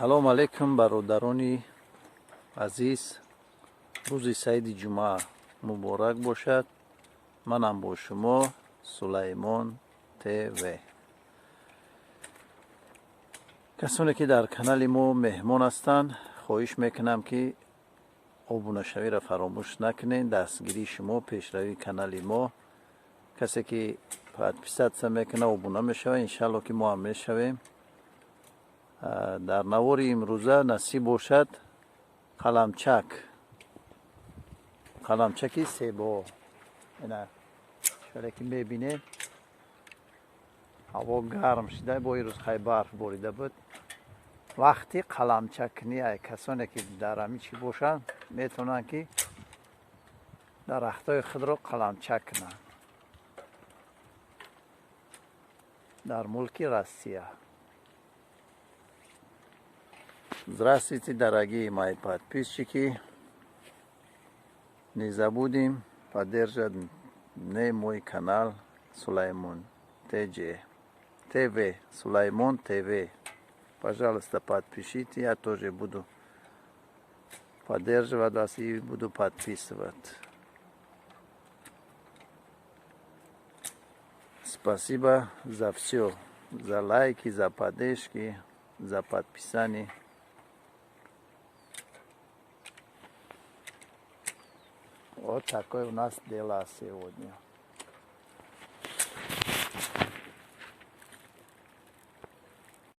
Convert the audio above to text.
Салом алейкум, бародарони азиз. Рӯзи саиди ҷумъа муборак бошад. Манам бо шумо Сулаймон ТВ. Касоне ки дар канали мо меҳмон ҳастанд, хоҳиш мекунам, ки обунашавиро фаромӯш накунед. Дастгирии шумо пешравии канали мо. Касе ки подписаться мекунад, обуна мешавад, иншалло ки мо ҳам мешавем. Дар навори имрӯза насиб бошад, қаламчак, қаламчаки себо. Ина шоре ки мебинед, ҳаво гарм шуда, бо ирӯз хай барф борида буд. Вақти қаламчаккунӣ, ай касоне ки дар ҳамин чӣ бошанд, метавонанд ки дарахтҳои худро қаламчак кунанд дар мулки Россия. Здравствуйте, дорогие мои подписчики. Не забудем поддержать не мой канал Сулаймон ТЖ ТВ, Сулаймон ТВ. Пожалуйста, подпишите, я тоже буду поддерживать вас и буду подписывать. Спасибо за все, за лайки, за поддержки, за подписание. Вот такое у нас дела сегодня.